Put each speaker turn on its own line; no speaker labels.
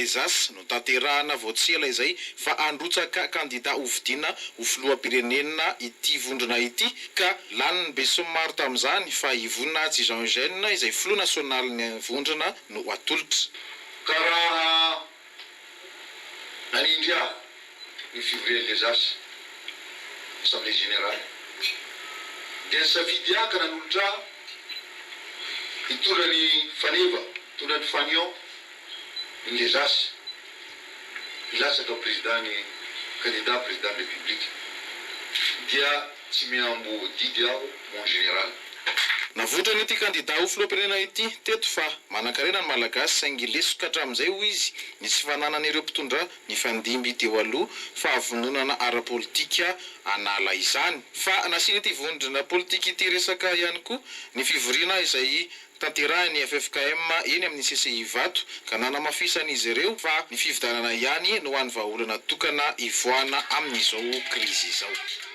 Les As notanterahana vao tsy ela izay fa handrotsaka kandida hofidiana ho filoham-pirenena ity vondrona ity ka lanin'ny besinimaro tamin'izany fa i Voninahitsy Jean Eugène izay filoha nasionalin'ny vondrona no atolotra.
Ka raha nanindry ahy ny fivorian'ny Les As, Assemblée Générale, dia nisafidy ahy ka nanolotra ahy hitondra ny faneva, hitondra ny fanion ny Les As, hilatsaka ho président ny, candidat président ny République, dia tsy miamboho didy aho mon général.
Navoitran'ity kandida ho filoham-pirenena ity teto fa manankarena ny Malagasy saingy lesoka hatramin'izay, hoy izy, ny tsy fananan'ireo mpitondra nifandimby teo aloha fahavononana ara-politika hanala izany. Fa nasian'ity vondrona politika ity resaka ihany koa ny fivoriana izay tanterahin'ny ffkm eny amin'ny CCI Ivato ka nanamafisan'izy ireo fa ny fifidianana ihany no hany vahaolana tokana hivoahana amin'izao krizy izao.